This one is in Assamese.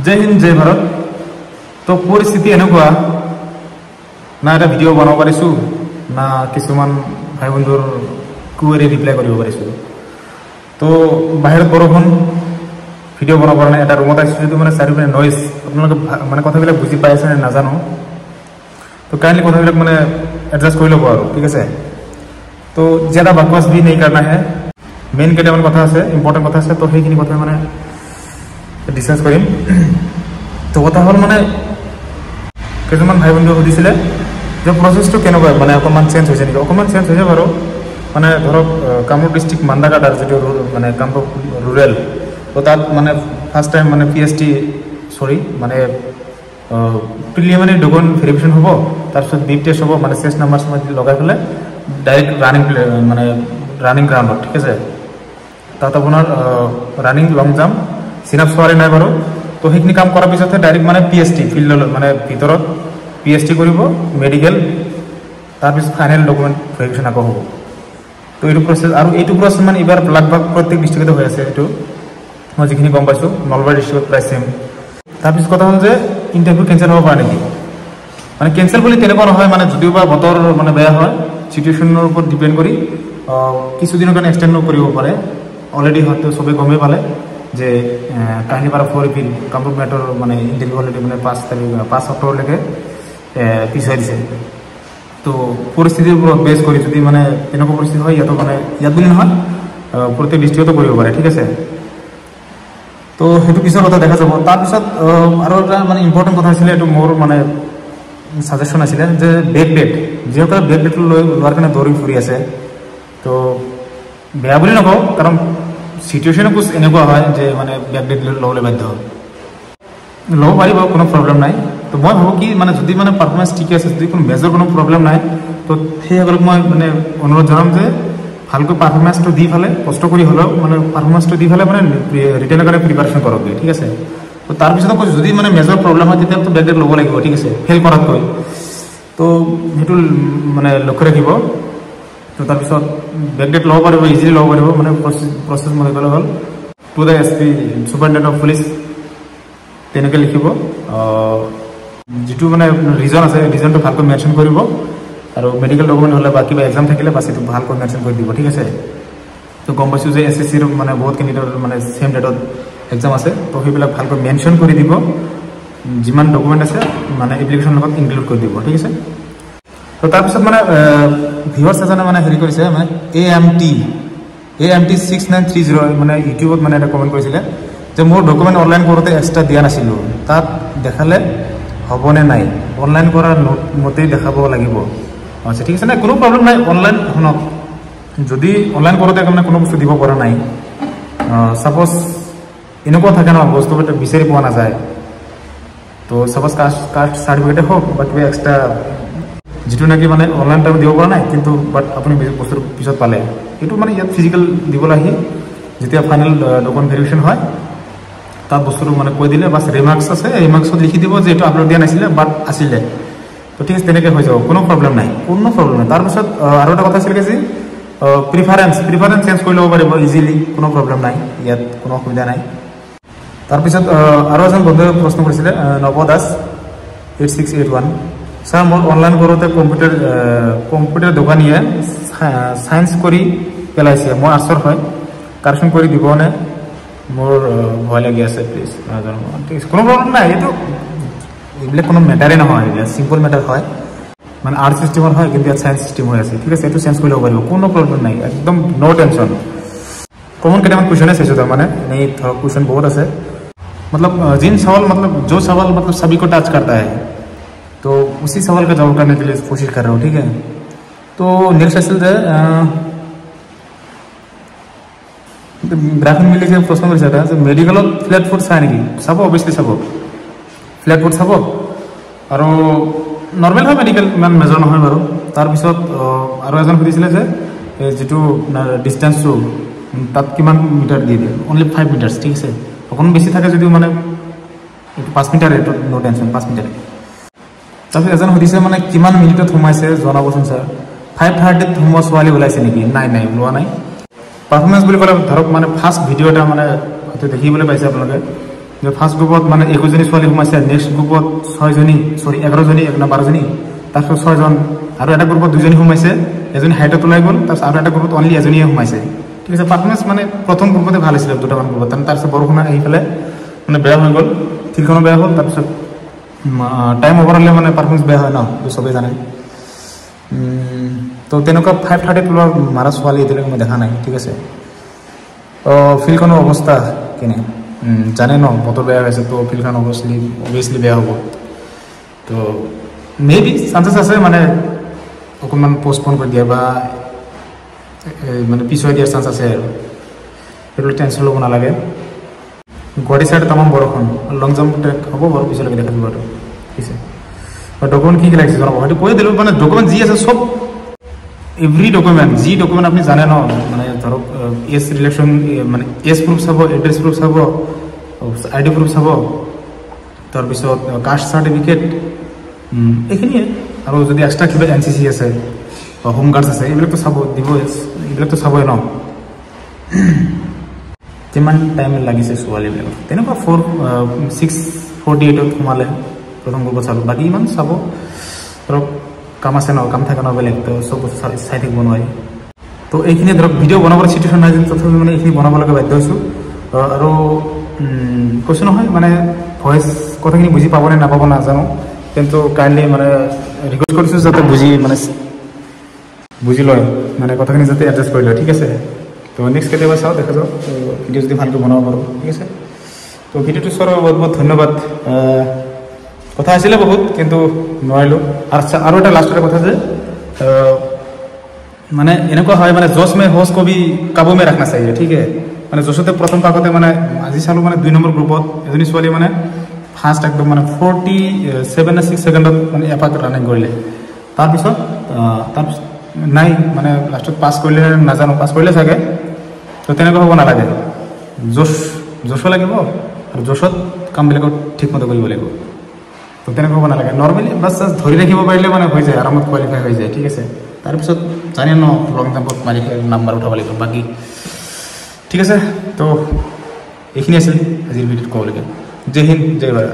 জয় হিন্দ জয় ভাৰত। তো পৰিস্থিতি এনেকুৱা না এটা ভিডিঅ' বনাব পাৰিছোঁ না কিছুমান ভাই বন্ধুৰ কুৱেৰি ৰিপ্লাই কৰিব পাৰিছোঁ। তো বাহিৰত বৰষুণ, ভিডিঅ' বনাব পৰা নাই, এটা ৰুমত আহিছোঁ যদিও মানে চাৰিওপিনে নইজ, আপোনালোকে মানে কথাবিলাক বুজি পাই আছে নে নাজানো। তো কাইণ্ডলি কথাবিলাক মানে এডজাষ্ট কৰি ল'ব আৰু, ঠিক আছে। তো জ্যাদা বকৱাস ভি नहीं करना है, মেইন কেইটামান কথা আছে, ইম্পৰ্টেণ্ট কথা আছে, তো সেইখিনি কথা মানে ডিছকাছ কৰিম। তো কথা হ'ল মানে কেইজনমান ভাই বন্ধুৱে সুধিছিলে যে প্ৰচেছটো কেনেকুৱা, মানে অকণমান চেঞ্জ হৈছে নেকি। অকণমান চেঞ্জ হৈছে বাৰু, মানে ধৰক কামৰূপ ডিষ্ট্ৰিক্ট মান্দাকাটাৰ যিটো মানে কামৰূপ ৰুৰেল, তো তাত মানে ফাৰ্ষ্ট টাইম মানে পি এছ টি চৰি মানে প্ৰিলিমিনাৰী ডকুমেণ্ট ভেৰিফিকেশ্যন হ'ব, তাৰপিছত বিপ টেষ্ট হ'ব, মানে চেষ্ট নাম্বাৰ চাম্বাৰ লগাই পেলাই ডাইৰেক্ট ৰানিং মানে ৰানিং গ্ৰাউণ্ডত, ঠিক আছে। তাত আপোনাৰ ৰানিং, লং জাম্প, চিনাপ চোৱাৰি নাই বাৰু। তো সেইখিনি কাম কৰাৰ পিছতহে ডাইৰেক্ট মানে পি এছ টি ফিল্ডলৈ মানে ভিতৰত পি এছ টি কৰিব, মেডিকেল, তাৰপিছত ফাইনেল ডকুমেণ্ট ভেৰিফিকেশ্যন আকৌ হ'ব। তো এইটো প্ৰচেছ, আৰু এইটো প্ৰচেছ মানে এইবাৰ লগভগ প্ৰত্যেক ডিষ্ট্ৰিক্টতে হৈ আছে, এইটো মই যিখিনি গম পাইছোঁ। নলবাৰী ডিষ্ট্ৰিক্টত প্ৰায় ছেম। তাৰপিছত কথা হ'ল যে ইণ্টাৰভিউ কেঞ্চেল হ'ব পাৰে নেকি, মানে কেঞ্চেল বুলি তেনেকুৱা নহয়, মানে যদিও বা বতৰ মানে বেয়া হয়, চিটুৱেশ্যনৰ ওপৰত ডিপেণ্ড কৰি কিছুদিনৰ কাৰণে এক্সটেণ্ডো কৰিব পাৰে। অলৰেডি হয়তো চবেই গমেই পালে যে কাহিলীপাৰা 4 এপ্ৰিল কামৰূপ মেট্ৰৰ মানে ইণ্টাৰভিউ অলৰেডি মানে 5 তাৰিখ 5 অক্টোবৰলৈকে পিছুৱাই দিছে। তো পৰিস্থিতিৰ ওপৰত বেছ কৰি যদি মানে তেনেকুৱা পৰিস্থিতি হয়, ইয়াতো মানে ইয়াত বুলি নহয় প্ৰত্যেক ডিষ্ট্ৰিক্টতো কৰিব পাৰে, ঠিক আছে। তো সেইটো পিছৰ কথা দেখা যাব। তাৰপিছত আৰু এটা মানে ইম্পৰ্টেণ্ট কথা আছিলে, এইটো মোৰ মানে ছাজেশ্যন আছিলে যে বেক ডেট, যিসকলে বেক ডেটটো লৈ লোৱাৰ কাৰণে দৌৰি ফুৰি আছে, তো বেয়া বুলি নকওঁ, কাৰণ চিটুৱেশ্যনো কুছ এনেকুৱা হয় যে মানে বেক ডেট ল'বলৈ বাধ্য ল'ব পাৰিব, কোনো প্ৰব্লেম নাই। তো মই ভাবোঁ কি মানে যদি মানে পাৰফৰ্মেঞ্চ ঠিকে আছে, যদি কোনো মেজৰ কোনো প্ৰব্লেম নাই, তো সেইসকলক মই মানে অনুৰোধ জনাম যে ভালকৈ পাৰফৰ্মেঞ্চটো দি ফালে কষ্ট কৰি হ'লেও মানে পাৰফৰ্মেঞ্চটো দি ফালে মানে ৰিটাৰ্ণৰ কাৰণে প্ৰিপাৰেশ্যন কৰক, ঠিক আছে। তো তাৰপিছত কৈছোঁ যদি মানে মেজৰ প্ৰব্লেম হয় তেতিয়াতো বেক ডেট ল'ব লাগিব, ঠিক আছে, ফেইল কৰাতকৈ। তো সেইটো মানে লক্ষ্য ৰাখিব। তো তাৰপিছত বেক ডেট ল'ব পাৰিব, ইজিলি ল'ব পাৰিব, মানে প্ৰচেছ মতে গ'লে হ'ল to the S P superintendent of police তেনেকৈ লিখিব, যিটো মানে ৰিজন আছে ৰিজনটো ভালকৈ মেনশ্যন কৰিব, আৰু মেডিকেল ডকুমেণ্ট হ'লে বা কিবা এক্সাম থাকিলে বাছ সেইটো ভালকৈ মেনশ্যন কৰি দিব, ঠিক আছে। তো গম পাইছোঁ যে এছ এছ চিৰ মানে বহুত কেণ্ডিডেটৰ মানে ছেম ডেটত এক্সাম আছে, তো সেইবিলাক ভালকৈ মেনশ্যন কৰি দিব, যিমান ডকুমেণ্ট আছে মানে এপ্লিকেশ্যনৰ লগত ইনক্লুড কৰি দিব, ঠিক আছে। তো তাৰপিছত মানে ভিউৱাৰ্ছ এজনে মানে হেৰি কৰিছে, মানে এ এম টি 6930 মানে ইউটিউবত মানে এটা কমেণ্ট কৰিছিলে যে মোৰ ডকুমেণ্ট অনলাইন কৰোঁতে এক্সট্ৰা দিয়া নাছিলোঁ, তাত দেখালে হ'বনে নাই, অনলাইন কৰা নোট মতেই দেখাব লাগিব। আচ্ছা ঠিক আছে, নাই কোনো প্ৰব্লেম নাই। অনলাইন শুনক, যদি অনলাইন কৰোঁতে মানে কোনো বস্তু দিব পৰা নাই, ছাপ'জ এনেকুৱা থাকে ন বস্তু বিচাৰি পোৱা নাযায়, তো ছাপ'জ কাষ্ট চাৰ্টিফিকেটে হওক বা কিবা এক্সট্ৰা যিটো নেকি মানে অনলাইন টাইম দিব পৰা নাই, কিন্তু বাট আপুনি বস্তুটো পিছত পালে, এইটো মানে ইয়াত ফিজিকেল দিবলৈ আহি যেতিয়া ফাইনেল ডকুমেণ্ট ভেৰিফিকেশ্যন হয় তাত বস্তুটো মানে কৈ দিলে বাছ ৰিমাৰ্কছ আছে, ৰিমাৰ্কছত লিখি দিব যে এইটো আপলোড দিয়া নাছিলে বাট আছিলে, তো ঠিক আছে, তেনেকৈ হৈ যাব, কোনো প্ৰব্লেম নাই, কোনো প্ৰব্লেম নাই। তাৰপিছত আৰু এটা কথা আছিলে যে প্ৰিফাৰেঞ্চ চেঞ্জ কৰি ল'ব পাৰিব ইজিলি, কোনো প্ৰব্লেম নাই, ইয়াত কোনো অসুবিধা নাই। তাৰপিছত আৰু এজন বন্ধুৱে প্ৰশ্ন কৰিছিলে, নৱ দাস 8681, ছাৰ মোৰ অনলাইন কৰোঁতে কম্পিউটাৰ দোকানীয়ে চায়েন্স কৰি পেলাইছে, মই আৰ্টছৰ হয়, কাৰেকশ্যন কৰি দিবনে, মোৰ ভয় লাগি আছে, প্লিজ জনাব। ঠিক আছে, কোনো প্ৰব্লেম নাই, এইটো এইবিলাক কোনো মেটাৰেই নহয়, এইবিলাক চিম্পল মেটাৰ হয়, মানে আৰ্টছ ষ্ট্ৰীমৰ হয় কিন্তু ইয়াত চায়েন্স ষ্ট্ৰীম হৈ আছে, ঠিক আছে, এইটো চেঞ্জ কৰি ল'ব পাৰিব, কোনো প্ৰব্লেম নাই, একদম ন' টেনশ্যন। কমন কেইটামান কুৱেশ্যনে চাইছোঁ, তাৰমানে এনেই ধৰক কুৱেশ্যন বহুত আছে, मतलब जिन सवाल मतलब जो सवाल मतलब सभी को टच करता है तो उसी सवाल का जवाब करने के लिए कोशिश कर रहा हूँ, ठीक है। तो नेक्स्ट আছিল যে গ্ৰাফিক মিলি যে প্ৰশ্ন কৰিছে এটা যে মেডিকেলত ফ্লেট ফুট চাই নেকি, চাব, অভিয়াছলি চাব, ফ্লেট ফুট চাব, আৰু নৰ্মেল হয় মেডিকেল, ইমান মেজৰ নহয় বাৰু। তাৰপিছত আৰু এজন সুধিছিলে যে যিটো ডিষ্টেঞ্চটো তাত কিমান মিটাৰ দি দিয়ে, অনলি 5 মিটাৰ্ছ, ঠিক আছে, অকণমান বেছি থাকে যদিও মানে এইটো 5 মিটাৰ, এইটো ন' টেনশ্যন, 5 মিটাৰ। তাৰপিছত এজন সুধিছে মানে কিমান মিনিটত সোমাইছে জনাবচোন ছাৰ, 5:30ত সোমোৱা ছোৱালী ওলাইছে নেকি, নাই নাই ওলোৱা নাই। পাৰফৰ্মেঞ্চ বুলি ক'লে ধৰক মানে ফাৰ্ষ্ট ভিডিঅ' এটা মানে হয়তো দেখিবলৈ পাইছে আপোনালোকে, যে ফাৰ্ষ্ট গ্ৰুপত মানে 21জনী ছোৱালী সোমাইছে, নেক্সট গ্ৰুপত 6জনী, চৰি 11জনী না 12জনী, তাৰপিছত 6জন, আৰু এটা গ্ৰুপত 2জনী সোমাইছে, এজনী হাইটত ওলাই গ'ল, তাৰপিছত আৰু এটা গ্ৰুপত অনলি এজনীয়ে সোমাইছে, ঠিক আছে। পাৰফৰ্মেঞ্চ মানে প্ৰথম গ্ৰুপতে ভাল হৈছিলে দুটামান গ্ৰুপত, তাৰপিছত বৰষুণ আহি পেলাই মানে বেয়া হৈ গ'ল, ফিল্ডখনো বেয়া হ'ল, তাৰপিছত টাইম অভাৰ হ'লে মানে পাৰফৰ্মেঞ্চ বেয়া হয় ন, এইটো চবেই জানে। তো তেনেকুৱা 5:30 লোৱা মাৰা ছোৱালী এতিয়ালৈকে মই দেখা নাই, ঠিক আছে। ফিল্ডখনৰ অৱস্থা কেনে জানে ন, বতৰ বেয়া হৈ আছে, তো ফিল্ডখন অভিয়াছলি বেয়া হ'ব। তো মে বি চান্সেছ আছে মানে অকণমান পষ্টপন কৰি দিয়া বা মানে পিছুৱাই দিয়াৰ চান্স আছে আৰু, সেইটো টেনশ্যন ল'ব নালাগে। গুৱাহাটী চাইডে তামাম বৰষুণ, লং জাম্প ট্ৰেক হ'ব বাৰু, পিছলৈকে দেখা যাব আৰু, ঠিক আছে। ডকুমেণ্ট কি কি লাগিছে জনাব, সেইটো কৈ দিলোঁ, মানে ডকুমেণ্ট যি আছে চব, এভৰি ডকুমেণ্ট, যি ডকুমেণ্ট আপুনি জানে ন, মানে ধৰক এজ ৰিলেশ্যন, মানে এজ প্ৰুফ চাব, এড্ৰেছ প্ৰুফ চাব, আই ডি প্ৰুফ চাব, তাৰপিছত কাষ্ট চাৰ্টিফিকেট, এইখিনিয়ে। আৰু যদি এক্সট্ৰা কিবা NCC আছে বা হোম গাৰ্ডছ আছে, এইবিলাকতো চাব দিবই, এইবিলাকতো চাবই ন। কিমান টাইম লাগিছে ছোৱালীবিলাকৰ, তেনেকুৱা 6:48 সোমালে প্ৰথম গ্ৰুপত চালোঁ, বাকী ইমান চাব ধৰক কাম আছে ন, কাম থাকে ন বেলেগ, তো চব বস্তু চাই থাকিব নোৱাৰি। তো এইখিনি ধৰক ভিডিঅ' বনাবৰ চিটুৱেশ্যন নাই, তথাপি মানে এইখিনি বনাব লগা বাধ্য হৈছোঁ। আৰু কৈছোঁ নহয় মানে ভইচ কথাখিনি বুজি পাবনে নাপাব নাজানো, কিন্তু কাইণ্ডলি মানে ৰিকুৱেষ্ট কৰিছোঁ যাতে বুজি লয়, মানে কথাখিনি যাতে এডজাষ্ট কৰি লয়, ঠিক আছে। তো নেক্সট কেতিয়াবা চাওঁ, দেখা যাওক, তো ভিডিঅ' যদি ভালকৈ বনাব পাৰোঁ, ঠিক আছে। তো ভিডিঅ'টো চোৱাৰ বাবে বহুত বহুত ধন্যবাদ। কথা আছিলে বহুত, কিন্তু নোৱাৰিলোঁ। আৰু এটা লাষ্টৰ কথা যে মানে এনেকুৱা হয়, মানে জোচ মে হোচ কবি কাবু মে ৰাখনা চাহিয়ে, ঠিক আছে। মানে জোচতে প্ৰথম পাকতে মানে আজি চালোঁ মানে 2 নম্বৰ গ্ৰুপত এজনী ছোৱালী মানে ফাৰ্ষ্ট একদম মানে 47 নে 6 ছেকেণ্ডত মানে এপাক ৰানিং কৰিলে, তাৰপিছত নাই মানে লাষ্টত পাছ কৰিলে নাজানো, পাছ কৰিলে চাগে। তো তেনেকুৱা হ'ব নালাগে, জোচো লাগিব আৰু জোচত কামবিলাকো ঠিকমতে কৰিব লাগিব, তো তেনেকুৱা হ'ব নালাগে। নৰ্মেলি বাছ জাষ্ট ধৰি ৰাখিব পাৰিলে মানে হৈ যায়, আৰামত কোৱালিফাই হৈ যায়, ঠিক আছে। তাৰপিছত জানে ন লং জাম্পত মাৰি নাম্বাৰ উঠাব লাগিব, বাকী ঠিক আছে। তো এইখিনি আছিল আজিৰ ভিডিঅ'ত ক'বলগীয়া। জয় হিন্দ, জয় ভাৰত।